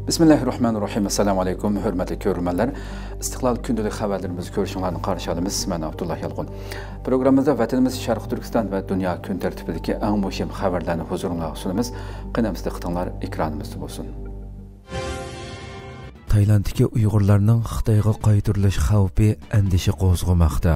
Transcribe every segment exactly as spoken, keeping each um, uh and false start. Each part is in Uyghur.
بىسمىللاھىررەھمانىررەھىم. ئەسسالامۇ ئەلەيكۇم، ھۆرمەتلىك كۆرۈرمەنلەر. ئىستىقلال كۈندىلىك خەۋەرلىرىمىزگە كۆرۈشۈڭلارنى قارشى ئالىمىز. مەن ئابدۇللا يالقۇن. پروگراممىمىزدا ۋەتىنىمىز شەرقىي تۈركىستان ۋە دۇنيا كۈن تەرتىپىدىكى ئەڭ مۇھىم خەۋەرلەرنى ھۇزۇرۇڭلارغا سۇنىمىز. قېنى ئەمىسە دىققىتىڭلار ئېكرانىمىزدا بولسۇن. تايلاندتىكى ئۇيغۇرلارنىڭ خىتايغا قايتۇرۇلۇش خەۋپى ئەندىشە قوزغىماقتا.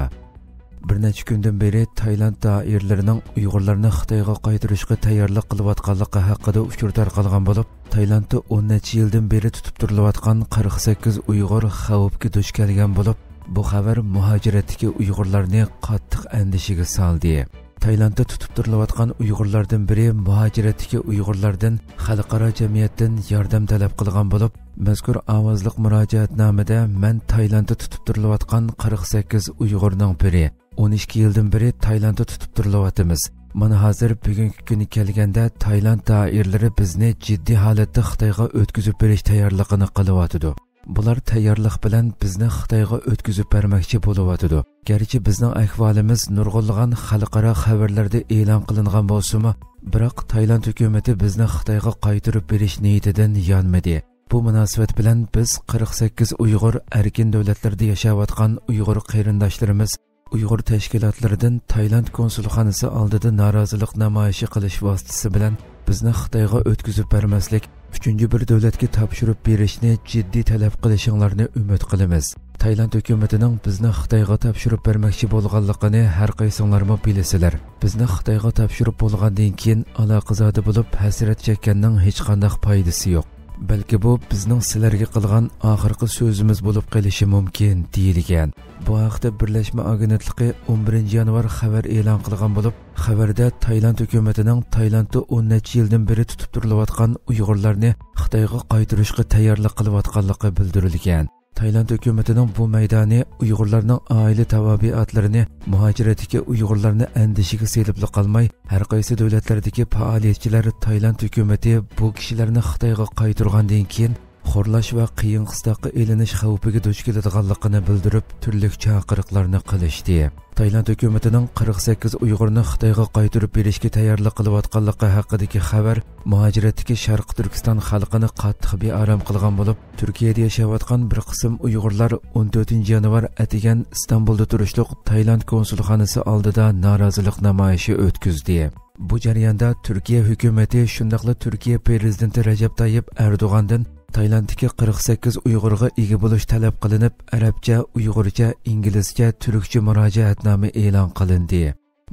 بىر نەچچە كۈندىن بېرى تايلاند دائىرىلىرىنىڭ ئۇيغۇرلارنى خىتايغا قايتۇرۇشقا تەييارلىق قىلىۋاتقانلىقى ھەققىدە ئۇچۇر تارقالغان بولۇپ، تايلاندتا ئون نەچچە يىلدىن بېرى تۇتۇپ تۇرۇلۇۋاتقان قىرىق سەككىز ئۇيغۇر خەۋپكە دۇچ كەلگەن بولۇپ، بۇ خەۋەر مۇھاجىرەتتىكى ئۇيغۇرلارنى قاتتىق ئەندىشىگە سالدى. تايلاندتا تۇتۇپ تۇرۇلۇۋاتقان ئۇيغۇرلاردىن بىرى مۇھاجىرەتتىكى ئۇيغۇرلاردىن خەلقئارا جەمئىيەتتىن ياردەم تەلەپ قىلغان بولۇپ، مەزكۇر ئاۋازلىق مۇراجىئەتنامىدە مەن تايلاندتا تۇتۇپ تۇرۇلۇۋاتقان قىرىق سەككىز ئۇيغۇرنىڭ بىرى، ئون ئىككى يىلدىن بېرى تايلاندتا تۇتۇپ تۇرۇلۇۋاتىمىز. مانا ھازىر بۈگۈنكى كۈنى كەلگەندە تايلاند دائىرىلىرى بىزنى جىددىي ھالەتتە خىتايغا ئۆتكۈزۈپ بېرىش تەييارلىقىنى قىلىۋاتىدۇ. بۇلار تەييارلىق بىلەن بىزنى خىتايغا ئۆتكۈزۈپ بەرمەكچى بولۇۋاتىدۇ. گەرچە بىزنىڭ ئەھۋالىمىز نۇرغۇنلىغان خەلقئارا خەۋەرلەردە ئېلان قىلىنغان بولسىمۇ، بىراق تايلاند ھۆكۈمىتى بىزنى خىتايغا قايتۇرۇپ بېرىش نىيىتىدىن يانمىدى. بۇ مۇناسىۋەت بىلەن بىز قىرىق سەككىز ئۇيغۇر ئەركىن دۆلەتلەردە ياشاۋاتقان ئۇيغۇر قېرىنداشلىرىمىز ئۇيغۇر تەشكىلاتلىرىدىن تايلاند كونسۇلخانىسى ئالدىدا نارازىلىق نامايىشى قىلىش ۋاسىتىسى بىلەن بىزنى خىتايغا ئۆتكۈزۈپ بەرمەسلىك، ئۈچىنچى بىر دۆلەتكە تاپشۇرۇپ بېرىشنى جىددىي تەلەپ قىلىشىڭلارنى ئۈمىد قىلىمىز. تايلاند ھۆكۈمىتىنىڭ بىزنى خىتايغا تاپشۇرۇپ بەرمەكچى بولغانلىقىنى ھەر قايسىڭلارمۇ بىلىسىلەر. بىزنى خىتايغا تاپشۇرۇپ بولغاندىن كېيىن ئالاقىزادە بولۇپ ھەسرەت چەككەننىڭ ھېچقانداق پايدىسى يوق. بەلكى بۇ بىزنىڭ سىلەرگە قىلغان ئاخىرقى سۆزىمىز بولۇپ قېلىشى مۇمكىن، دېيىلگەن. بۇ ھەقتە بىرلەشمە ئاگېنتلىقى ئون بىرىنچى يانۋار خەۋەر ئېلان قىلغان بولۇپ، خەۋەردە تايلاند ھۆكۈمىتىنىڭ تايلاندتا ئون نەچچە يىلدىن بېرى تۇتۇپ تۇرۇلۇۋاتقان ئۇيغۇرلارنى خىتايغا قايتۇرۇشقا تەييارلىق قىلىۋاتقانلىقى بىلدۈرۈلگەن. تايلاند ھۆكۈمىتىنىڭ بۇ مەيدانى ئۇيغۇرلارنىڭ ئائىلە تاۋابىئاتلىرىنى، مۇھاجىرەتتىكى ئۇيغۇرلارنى ئەندىشىگە سېلىپلا قالماي، ھەر قايسى دۆلەتلەردىكى پائالىيەتچىلەر تايلاند ھۆكۈمىتى بۇ كىشىلەرنى خىتايغا قايتۇرغاندىن كېيىن، خورلاش ۋە قىيىن قىستاققا ئېلىنىش خەۋپىگە دۇچ كېلىدىغانلىقىنى بىلدۈرۈپ، تۈرلۈك چاقىرىقلارنى قىلىشتى. تايلاند ھۆكۈمىتىنىڭ قىرىق سەككىز ئۇيغۇرنى خىتايغا قايتۇرۇپ بېرىشكە تەييارلىق قىلىۋاتقانلىقى ھەققىدىكى خەۋەر مۇھاجىرەتتىكى شەرقىي تۈركىستان خەلقىنى قاتتىق بىئارام قىلغان بولۇپ، تۈركىيەدە ياشاۋاتقان بىر قىسىم ئۇيغۇرلار ئون تۆتىنچى يانۋار ئەتىگەن ئىستانبۇلدا تۇرۇشلۇق تايلاند كونسۇلخانىسى ئالدىدا نارازىلىق نامايىشى ئۆتكۈزدى. بۇ جەرياندا تۈركىيە ھۆكۈمىتى شۇنداقلا تۈركىيە پىرېزىدېنتى رەجەپ تايىپ ئەردوغاندىن تايلاندتىكى قىرىق سەككىز ئۇيغۇرغا ئىگە بولۇش تەلەپ قىلىنىپ، ئەرەبچە، ئۇيغۇرچە، ئىنگلىزچە، تۈركچە مۇراجىئەتنامە ئېلان قىلىندى.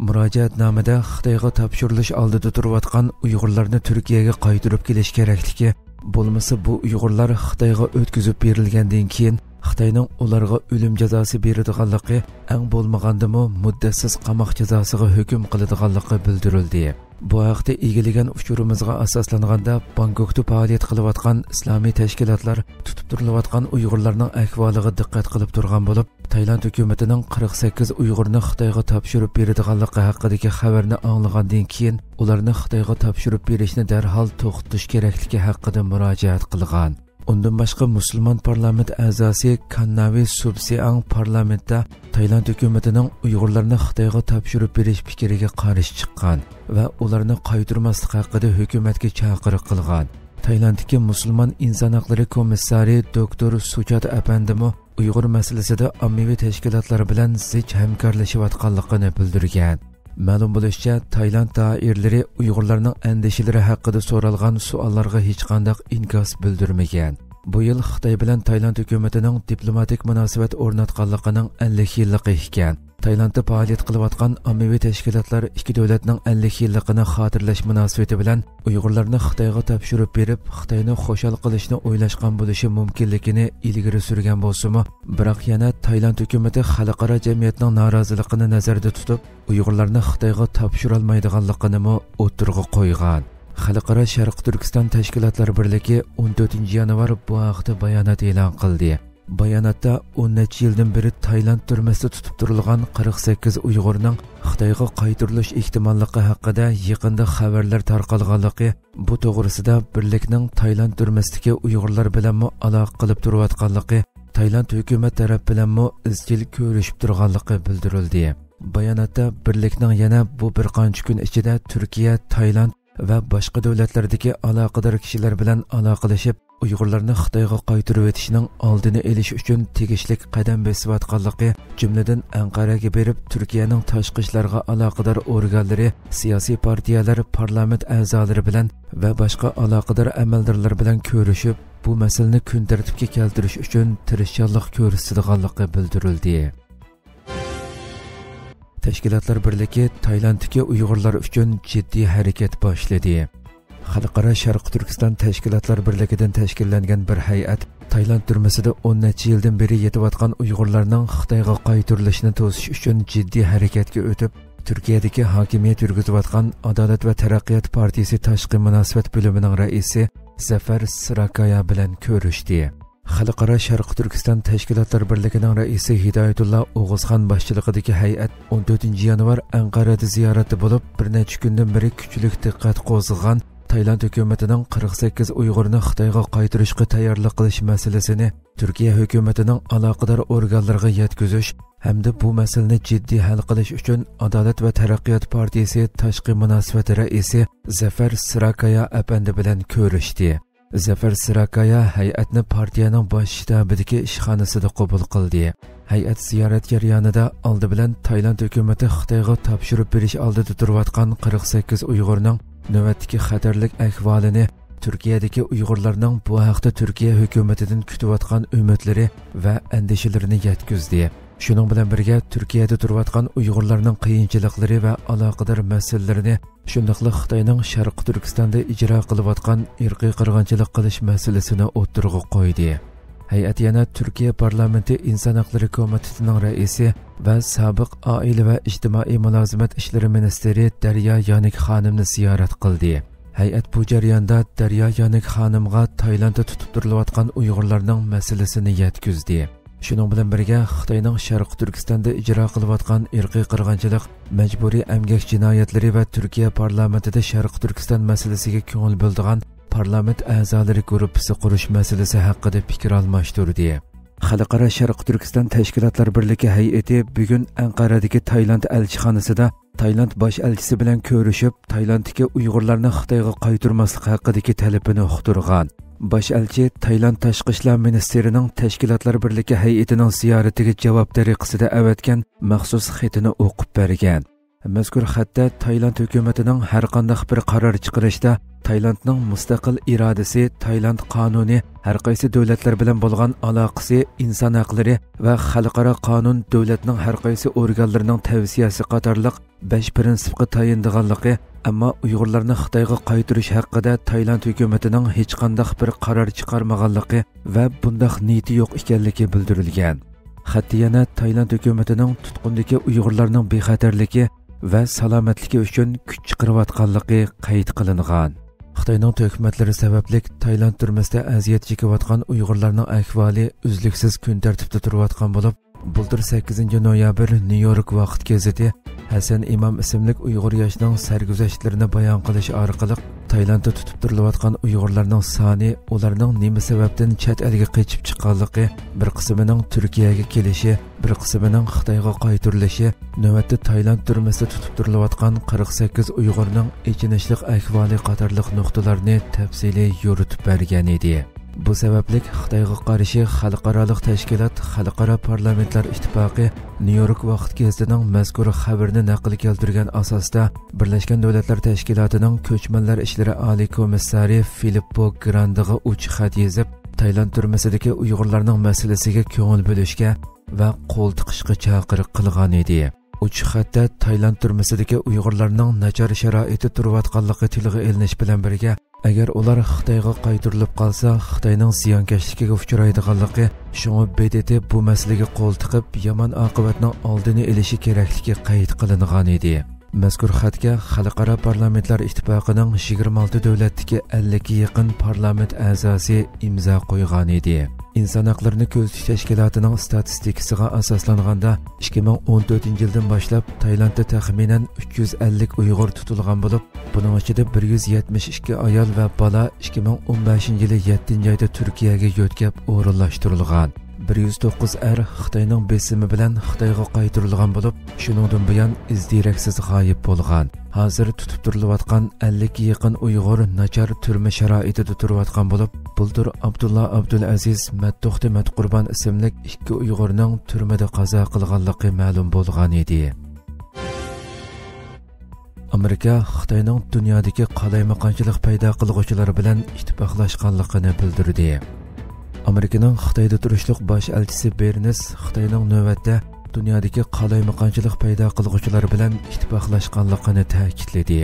مۇراجىئەتنامىدە خىتايغا تاپشۇرۇلۇش ئالدىدا تۇرۇۋاتقان ئۇيغۇرلارنى تۈركىيەگە قايتۇرۇپ كېلىش كېرەكلىكى، بولمىسا بۇ ئۇيغۇرلار خىتايغا ئۆتكۈزۈپ بېرىلگەندىن كېيىن خىتاينىڭ ئۇلارغا ئۆلۈم جازاسى بېرىدىغانلىقى، ئەڭ بولمىغاندىمۇ مۇددەتسىز قاماق جازاسىغا ھۆكۈم قىلىدىغانلىقى بىلدۈرۈلدى. بۇ ھەقتە ئىگىلىگەن ئۇچۇرىمىزغا ئاساسلانغاندا، بانكوكتا پائالىيەت قىلىۋاتقان ئىسلامىي تەشكىلاتلار تۇتۇپ تۇرۇلۇۋاتقان ئۇيغۇرلارنىڭ ئەھۋالىغا دىققەت قىلىپ تۇرغان بولۇپ، تايلاند ھۆكۈمىتىنىڭ قىرىق سەككىز ئۇيغۇرنى خىتايغا تاپشۇرۇپ بېرىدىغانلىقى ھەققىدىكى خەۋەرنى ئاڭلىغاندىن كېيىن، ئۇلارنى خىتايغا تاپشۇرۇپ بېرىشنى دەرھال توختىتىش كېرەكلىكى ھەققىدە مۇراجىئەت قىلغان. ئۇندىن باشقا، مۇسۇلمان پارلامېنت ئەزاسى كانناۋى سۇبسىئاڭ پارلامېنتتا تايلاند ھۆكۈمىتىنىڭ ئۇيغۇرلارنى خىتايغا تاپشۇرۇپ بېرىش پىكرىگە قارشى چىققان ۋە ئۇلارنى قايتۇرماسلىق ھەققىدە ھۆكۈمەتكە چاقىرىق قىلغان. تايلاندتىكى مۇسۇلمان ئىنسان ھەقلىرى كومىسسارى دوكتور سۇچات ئەپەندىمۇ ئۇيغۇر مەسىلىسىدە ئاممىۋى تەشكىلاتلار بىلەن زىچ ھەمكارلىشىۋاتقانلىقىنى بىلدۈرگەن. مەلۇم بولۇشىچە، تايلاند دائىرىلىرى ئۇيغۇرلارنىڭ ئەندىشىلىرى ھەققىدە سورالغان سوئاللارغا ھېچقانداق ئىنكاس بىلدۈرمىگەن. بۇ يىل خىتاي بىلەن تايلاند ھۆكۈمىتىنىڭ دىپلوماتىك مۇناسىۋەت ئورناتقانلىقىنىڭ ئەللىك يىللىقى ئىكەن. تايلاندتا پائالىيەت قىلىۋاتقان ئاممىۋى تەشكىلاتلار ئىككى دۆلەتنىڭ ئەللىك يىللىقىنى خاتىرىلەش مۇناسىۋىتى بىلەن ئۇيغۇرلارنى خىتايغا تاپشۇرۇپ بېرىپ، خىتاينى خۇشال قىلىشنى ئويلاشقان بولۇشى مۇمكىنلىكىنى ئىلگىرى سۈرگەن بولسىمۇ، بىراق يەنە تايلاند ھۆكۈمىتى خەلقئارا جەمئىيەتنىڭ نارازىلىقىنى نەزەردە تۇتۇپ، ئۇيغۇرلارنى خىتايغا تاپشۇرالمايدىغانلىقىنىمۇ ئوتتۇرىغا قويغان. خەلقئارا شەرقىي تۈركىستان تەشكىلاتلار بىرلىكى ئون تۆتىنچى يانۋار بۇ ھەقتە بايانات ئېلان قىلدى. باياناتتا ئون نەچچە يىلدىن بېرى تايلاند تۈرمىسىدە تۇتۇپ تۇرۇلغان قىرىق سەككىز ئۇيغۇرنىڭ خىتايغا قايتۇرۇلۇش ئېھتىماللىقى ھەققىدە يېقىندا خەۋەرلەر تارقالغانلىقى، بۇ توغرىسىدا بىرلىكنىڭ تايلاند تۈرمىسىدىكى ئۇيغۇرلار بىلەنمۇ ئالاقە قىلىپ تۇرۇۋاتقانلىقى، تايلاند ھۆكۈمەت تەرەپ بىلەنمۇ ئىزچىل كۆرۈشۈپ تۇرغانلىقى بىلدۈرۈلدى. باياناتتا بىرلىكنىڭ يەنە بۇ بىر قانچە كۈن ئىچىدە تۈركىيە، تايلاند ۋە باشقا دۆلەتلەردىكى ئالاقىدار كىشىلەر بىلەن ئالاقىلىشىپ، ئۇيغۇرلارنى خىتايغا قايتۇرۇۋېتىشنىڭ ئالدىنى ئېلىش ئۈچۈن تېگىشلىك قەدەم بېسىۋاتقانلىقى، جۈملىدىن ئەنقەرەگە بېرىپ، تۈركىيەنىڭ تاشقى ئىشلارغا ئالاقىدار ئورگانلىرى، سىياسىي پارتىيەلەر، پارلامېنت ئەزالىرى بىلەن ۋە باشقا ئالاقىدار ئەمەلدارلار بىلەن كۆرۈشۈپ، بۇ مەسىلىنى كۈن تەرتىپكە كەلتۈرۈش ئۈچۈن تىرىشچانلىق كۆرسىتىدىغانلىقى بىلدۈرۈلدى. تەشكىلاتلار بىرلىكى تايلاندتىكى ئۇيغۇرلار ئۈچۈن جىددىي ھەرىكەت باشلىدى. خەلقئارا شەرقىي تۈركىستان تەشكىلاتلار بىرلىكىدىن تەشكىللەنگەن بىر ھەيئەت تايلاند تۈرمىسىدە ئون نەچچە يىلدىن بېرى يېتىۋاتقان ئۇيغۇرلارنىڭ خىتايغا قايتۇرۇلۇشىنى توسۇش ئۈچۈن جىددىي ھەرىكەتكە ئۆتۈپ، تۈركىيەدىكى ھاكىمىيەت يۈرگۈزۈۋاتقان ئادالەت ۋە تەرەققىيات پارتىيىسى تاشقى مۇناسىۋەت بۆلۈمىنىڭ رەئىسى زەفەر سىراكايا بىلەن كۆرۈشتى. خەلقئارا شەرقىي تۈركىستان تەشكىلاتلار بىرلىكىنىڭ رەئىسى ھىدايەتۇللا ئوغۇزخان باشچىلىقىدىكى ھەيئەت ئون تۆتىنچى يانۋار ئەنقەرەدە زىيارەتتە بولۇپ، بىر نەچچە كۈندىن بېرى كۈچلۈك دىققەت قوزغىغان تايلاند ھۆكۈمىتىنىڭ قىرىق سەككىز ئۇيغۇرنى خىتايغا قايتۇرۇشقا تەييارلىق قىلىش مەسىلىسىنى تۈركىيە ھۆكۈمىتىنىڭ ئالاقىدار ئورگانلىرىغا يەتكۈزۈش ھەمدە بۇ مەسىلىنى جىددىي ھەل قىلىش ئۈچۈن ئادالەت ۋە تەرەققىيات پارتىيىسى تاشقى مۇناسىۋەت رەئىسى زەفەر سىراكايا ئەپەندى بىلەن كۆرۈشتى. زەفەر سىراكايا ھەيئەتنى پارتىيەنىڭ باش شتابىدىكى ئىشخانىسىدا قوبۇل قىلدى. ھەيئەت زىيارەت جەريانىدا ئالدى بىلەن تايلاند ھۆكۈمىتى خىتايغا تاپشۇرۇپ بېرىش ئالدىدا تۇرۇۋاتقان قىرىق سەككىز ئۇيغۇرنىڭ نۆۋەتتىكى خەتەرلىك ئەھۋالىنى، تۈركىيەدىكى ئۇيغۇرلارنىڭ بۇ ھەقتە تۈركىيە ھۆكۈمىتىدىن كۈتۈۋاتقان ئۈمىدلىرى ۋە ئەندىشىلىرىنى يەتكۈزدى. شۇنىڭ بىلەن بىرگە، تۈركىيەدە تۇرۇۋاتقان ئۇيغۇرلارنىڭ قىيىنچىلىقلىرى ۋە ئالاقىدار مەسىلىلىرىنى، شۇنداقلا خىتاينىڭ شەرقىي تۈركىستاندا ئىجرا قىلىۋاتقان ئىرقىي قىرغىنچىلىق قىلىش مەسىلىسىنى ئوتتۇرىغا قويدى. ھەيئەت يەنە تۈركىيە پارلامېنتى ئىنسان ھەقلىرى كومىتېتىنىڭ رەئىسى ۋە سابىق ئائىلە ۋە ئىجتىمائىي مۇلازىمەت ئىشلىرى مىنىستىرى دەريا يانىك خانىمنى زىيارەت قىلدى. ھەيئەت بۇ جەرياندا دەريا يانىك خانىمغا تايلاندتا تۇتۇپ تۇرۇلۇۋاتقان ئۇيغۇرلارنىڭ مەسىلىسىنى يەتكۈزدى. شۇنىڭ بىلەن بىرگە، خىتاينىڭ شەرقىي تۈركىستاندا ئىجرا قىلىۋاتقان ئىرقىي قىرغىنچىلىق، مەجبۇرىي ئەمگەك جىنايەتلىرى ۋە تۈركىيە پارلامېنتىدا شەرقىي تۈركىستان مەسىلىسىگە كۆڭۈل بۆلىدىغان پارلامېنت ئەزالىرى گۇرۇپپىسى قۇرۇش مەسىلىسى ھەققىدە پىكىر ئالماشتۇردى. خەلقئارا شەرقىي تۈركىستان تەشكىلاتلار بىرلىكى ھەيئىتى بۈگۈن ئەنقەرەدىكى تايلاند ئەلچىخانىسىدا تايلاند باش ئەلچىسى بىلەن كۆرۈشۈپ، تايلاندتىكى ئۇيغۇرلارنى خىتايغا قايتۇرماسلىق ھەققىدىكى تەلىپىنى ئۇقتۇرغان. باش ئەلچى تايلاند تاشقى ئىشلار مىنىستىرىنىڭ تەشكىلاتلار بىرلىكى ھەيئىتىنىڭ زىيارىتىگە جاۋاب تەرىقىسىدە ئەۋەتكەن مەخسۇس خېتىنى ئوقۇپ بەرگەن. مەزكۇر خەتتە تايلاند ھۆكۈمىتىنىڭ ھەرقانداق بىر قارار چىقىرىشتا تايلاندنىڭ مۇستەقىل ئىرادىسى، تايلاند قانۇنى، ھەرقايسى دۆلەتلەر بىلەن بولغان ئالاقىسى، ئىنسان ھەقلىرى ۋە خەلقئارا قانۇن، دۆلەتنىڭ ھەرقايسى ئورگانلىرىنىڭ تەۋسىيەسى قاتارلىق بەش پىرىنسىپقا تايىنىدىغانلىقى، ئەمما ئۇيغۇرلارنى خىتايغا قايتۇرۇش ھەققىدە تايلاند ھۆكۈمىتىنىڭ ھېچقانداق بىر قارار چىقارمىغانلىقى ۋە بۇنداق نىيىتى يوق ئىكەنلىكى بىلدۈرۈلگەن. خەتتە يەنە تايلاند ھۆكۈمىتىنىڭ تۇتقۇندىكى ئۇيغۇرلارنىڭ بىخەتەرلىكى ۋە سالامەتلىكى ئۈچۈن كۈچ چىقىرىۋاتقانلىقى قەيت قىلىنغان. خىتاينىڭ تۆھمەتلىرى سەۋەبلىك تايلاند تۈرمىسىدە ئەزىيەت چېكىۋاتقان ئۇيغۇرلارنىڭ ئەھۋالى ئۈزلۈكسىز كۈن تەرتىپتە تۇرۇۋاتقان بولۇپ، بۇلتۇر سەككىزىنچى نويابىر نيۇ يورك ۋاقىت گېزىتى ھەسەن ئىمام ئىسىملىك ئۇيغۇر ياشنىڭ سەرگۈزەشتلىرىنى بايان قىلىش ئارقىلىق، تايلاندتا تۇتۇپ تۇرۇلۇۋاتقان ئۇيغۇرلارنىڭ سانى، ئۇلارنىڭ نېمە سەۋەبتىن چەت ئەلگە قېچىپ چىققانلىقى، بىر قىسمىنىڭ تۈركىيەگە كېلىشى، بىر قىسمىنىڭ خىتايغا قايتۇرۇلۇشى، نۆۋەتتە تايلاند تۈرمىسىدە تۇتۇپ تۇرۇلۇۋاتقان قىرىق سەككىز ئۇيغۇرنىڭ ئېچىنىشلىق ئەھۋالى قاتارلىق نۇقتىلارنى تەپسىلىي يورۇتۇپ بەرگەن ئىدى. بۇ سەۋەبلىك خىتايغا قارشى خەلقئارالىق تەشكىلات، خەلقئارا پارلامېنتلار ئىتتىپاقى نيۇ يورك ۋاقىت گېزىتىنىڭ مەزكۇر خەۋىرىنى نەقىل كەلتۈرگەن ئاساستا، بىرلەشكەن دۆلەتلەر تەشكىلاتىنىڭ كۆچمەنلەر ئىشلىرى ئالىي كومىسسارى فىلىپپو گراندىغا ئوچۇق خەت يېزىپ، تايلاند تۈرمىسىدىكى ئۇيغۇرلارنىڭ مەسىلىسىگە كۆڭۈل بۆلۈشكە ۋە قول تىقىشقا چاقىرىق قىلغان ئىدى. ئوچۇق خەتتە تايلاند تۈرمىسىدىكى ئۇيغۇرلارنىڭ ناچار شارائىتتا تۇرۇۋاتقانلىقى تىلغا ئېلىنىش بىلەن بىرگە، ئەگەر ئۇلار خىتايغا قايتۇرۇلۇپ قالسا، خىتاينىڭ زىيانكەشلىكىگە ئۇچرايدىغانلىقى، شۇڭا ب د ت بۇ مەسىلىگە قول تىقىپ، يامان ئاقىۋەتنىڭ ئالدىنى ئېلىشى كېرەكلىكى قەيت قىلىنغان ئىدى. مەزكۇر خەتكە خەلقئارا پارلامېنتلار ئىتتىپاقىنىڭ يىگىرمە ئالتە دۆلەتتىكى ئەللىككە يېقىن پارلامېنت ئەزاسى ئىمزا قويغان ئىدى. ئىنسان ھەقلىرىنى كۆزىتىش تەشكىلاتىنىڭ ئىستاتىستىكىسىغا ئاساسلانغاندا، ئىككى مىڭ ئون تۆتىنچى يىلدىن باشلاپ تايلاندتا تەخمىنەن ئۈچ يۈز ئەللىك ئۇيغۇر تۇتۇلغان بولۇپ، بۇنىڭ ئىچىدە بىر يۈز يەتمىش ئىككى ئايال ۋە بالا ئىككى مىڭ ئون بەشىنچى يىلى يەتتىنچى ئايدا تۈركىيەگە يۆتكەپ ئورۇنلاشتۇرۇلغان. ب بىر يۈز توققۇز ئەر خىتاينىڭ بېسىمى بىلەن خىتايغا قايتۇرۇلغان بولۇپ، شۇنىڭدىن بۇيان ئىز-دېرەكسىز غايىب بولغان. ھازىر تۇتۇپ تۇرۇلۇۋاتقان ئەللىككە يېقىن ئۇيغۇر ناچار تۈرمە شارائىتىدا تۇرۇۋاتقان بولۇپ، بۇلتۇر ئابدۇللا ئابدۇلئەزىز، مەتتوختى مەتقۇربان ئىسىملىك ئىككى ئۇيغۇرنىڭ تۈرمىدە قازا قىلغانلىقى مەلۇم بولغان ئىدى. ئامېرىكا خىتاينىڭ دۇنيادىكى قالايمىقانچىلىق پەيدا قىلغۇچىلار بىلەن ئىتتىپاقلاشقانلىقىنى بىلدۈردى. ئامېرىكىنىڭ خىتايدا تۇرۇشلۇق باش ئەلچىسى بېرنس خىتاينىڭ نۆۋەتتە دۇنيادىكى قالايمىقانچىلىق پەيدا قىلغۇچىلار بىلەن ئىتتىپاقلاشقانلىقىنى تەكىتلىدى.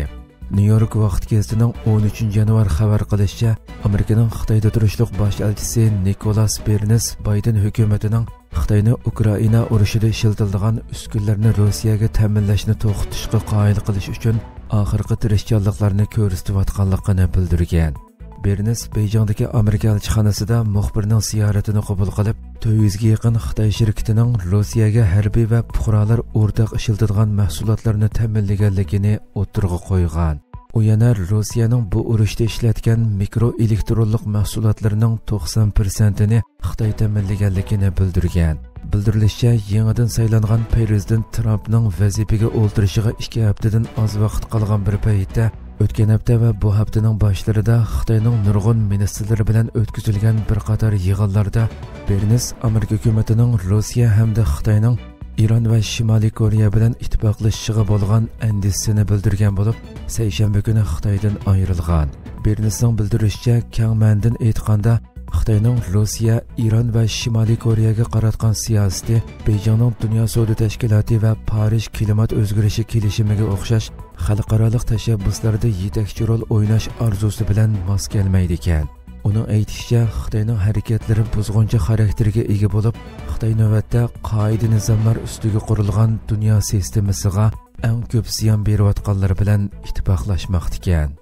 نيۇ يورك ۋاقىت گېزىتىنىڭ ئون ئۈچىنچى يانۋار خەۋەر قىلىشىچە، ئامېرىكىنىڭ خىتايدا تۇرۇشلۇق باش ئەلچىسى نىكولاس بېرنس بايدېن ھۆكۈمىتىنىڭ خىتاينى ئۇكرائىنا ئۇرۇشىدا ئىشلىتىلىدىغان ئۈسكۈنىلەرنى روسىيەگە تەمىنلەشنى توختىتىشقا قايىل قىلىش ئۈچۈن ئاخىرقى تىرىشچانلىقلارنى كۆرسىتىۋاتقانلىقىنى بىلدۈرگەن. بېرنس بېيجىڭدىكى ئامېرىكا ئەلچىخانىسىدا مۇخبىرنىڭ زىيارىتىنى قوبۇل قىلىپ، تۆت يۈزگە يېقىن خىتاي شىركىتىنىڭ روسىيەگە ھەربىي ۋە پۇقرالار ئورتاق ئىشلىتىدىغان مەھسۇلاتلارنى تەمىنلىگەنلىكىنى ئوتتۇرىغا قويغان. ئۇ يەنە روسىيەنىڭ بۇ ئۇرۇشتا ئىشلەتكەن مىكرو ئېلېكترونلۇق مەھسۇلاتلىرىنىڭ توقسان پىرسەنتىنى خىتاي تەمىنلىگەنلىكىنى بىلدۈرگەن. بىلدۈرۈلۈشىچە، يېڭىدىن سايلانغان پىرېزىدېنت ترامپنىڭ ۋەزىپىگە ئولتۇرۇشىغا ئىككى ھەپتىدىن ئاز ۋاقىت قالغان بىر پەيتتە، ئۆتكەن ھەپتە ۋە بۇ ھەپتىنىڭ باشلىرىدا خىتاينىڭ نۇرغۇن مىنىستىرلىرى بىلەن ئۆتكۈزۈلگەن بىر قاتار يىغىنلاردا بېرنس ئامېرىكا ھۆكۈمىتىنىڭ روسىيە ھەمدە خىتاينىڭ ئىران ۋە شىمالىي كورېيە بىلەن ئىتتىپاقلىشىشىغا بولغان ئەندىشىسىنى بىلدۈرگەن بولۇپ، سەيشەنبە كۈنى خىتايدىن ئايرىلغان. بېرنسنىڭ بىلدۈرۈشىچە، كەڭ مەنىدىن ئېيتقاندا، خىتاينىڭ روسىيە، ئىران ۋە شىمالىي كورېيەگە قاراتقان سىياسىتى بېيجىڭنىڭ دۇنيا سودا تەشكىلاتى ۋە پارىژ كىلىمات ئۆزگىرىشى كېلىشىمىگە ئوخشاش خەلقئارالىق تەشەببۇسلاردا يېتەكچى رول ئويناش ئارزۇسى بىلەن ماس كەلمەيدىكەن. ئۇنىڭ ئېيتىشىچە، خىتاينىڭ ھەرىكەتلىرى بۇزغۇنچى خاراكتېرگە ئىگە بولۇپ، خىتاي نۆۋەتتە قائىدە-نىزاملار ئۈستىگە قۇرۇلغان دۇنيا سىستېمىسىغا ئەڭ كۆپ زىيان بېرىۋاتقانلار بىلەن ئىتتىپاقلاشماقتىكەن.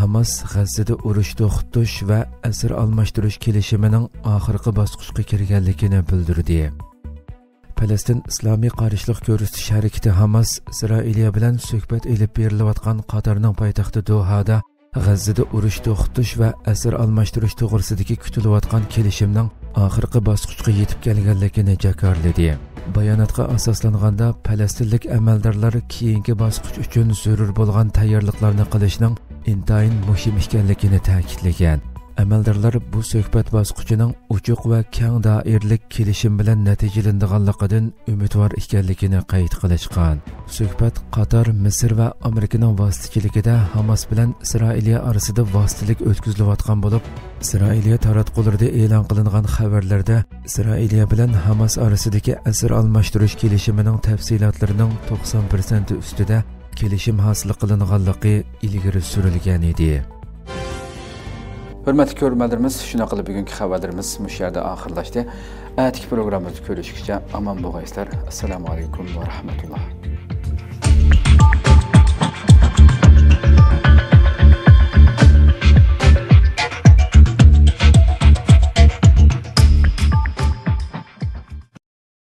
ھاماس غەززىدە ئۇرۇش توختىتىش ۋە ئەسىر ئالماشتۇرۇش كېلىشىمىنىڭ ئاخىرقى باسقۇچقا كىرگەنلىكىنى بىلدۈردى. پەلەستىن ئىسلامىي قارشىلىق كۆرسىتىش ھەرىكىتى ھاماس ئىسرائىلىيە بىلەن سۆھبەت ئېلىپ بېرىلىۋاتقان قاتارنىڭ پايتەختى دوھادا غەززىدە ئۇرۇش توختىتىش ۋە ئەسىر ئالماشتۇرۇش توغرىسىدىكى كۈتۈلۈۋاتقان كېلىشىمنىڭ ئاخىرقى باسقۇچقا يېتىپ كەلگەنلىكىنى جاكارلىدى. باياناتقا ئاساسلانغاندا، پەلەستىنلىك ئەمەلدارلار كېيىنكى باسقۇچ ئۈچۈن زۆرۈر بولغان تەييارلىقلارنى قىلىشنىڭ ئىنتايىن مۇھىم ئىكەنلىكىنى تەكىتلىگەن. ئەمەلدارلار بۇ سۆھبەت باسقۇچىنىڭ ئوچۇق ۋە كەڭ دائىرىلىك كېلىشىم بىلەن نەتىجىلىنىدىغانلىقىدىن ئۈمىدۋار ئىكەنلىكىنى قەيت قىلىشقان. سۆھبەت قاتار، مىسىر ۋە ئامېرىكىنىڭ ۋاسىتىچىلىكىدە ھاماس بىلەن ئىسرائىلىيە ئارىسىدا ۋاسىتىلىك ئۆتكۈزۈلۈۋاتقان بولۇپ، ئىسرائىلىيە تاراتقۇلىرىدا ئېلان قىلىنغان خەۋەرلەردە ئىسرائىلىيە بىلەن ھاماس ئارىسىدىكى ئەسىر ئالماشتۇرۇش كېلىشىمىنىڭ تەپسىلاتلىرىنىڭ توقسان پىرسەنتى ئۈستىدە كېلىشىم ھاسىل قىلىنغانلىقى ئىلگىرى سۈرۈلگەن ئىدى. ھۆرمەتلىك كۆرۈرمەنلىرىمىز، شۇنداق قىلىپ بۈگۈنكى خەۋەرلىرىمىز مۇشۇ يەردە ئاخىرلاشتى. ئەتىكى پروگراممىمىزدا كۆرۈشكىچە ئامان بولغايسىلەر. ئەسسالامۇ ئەلەيكۇم ۋە رەھمەتۇللا.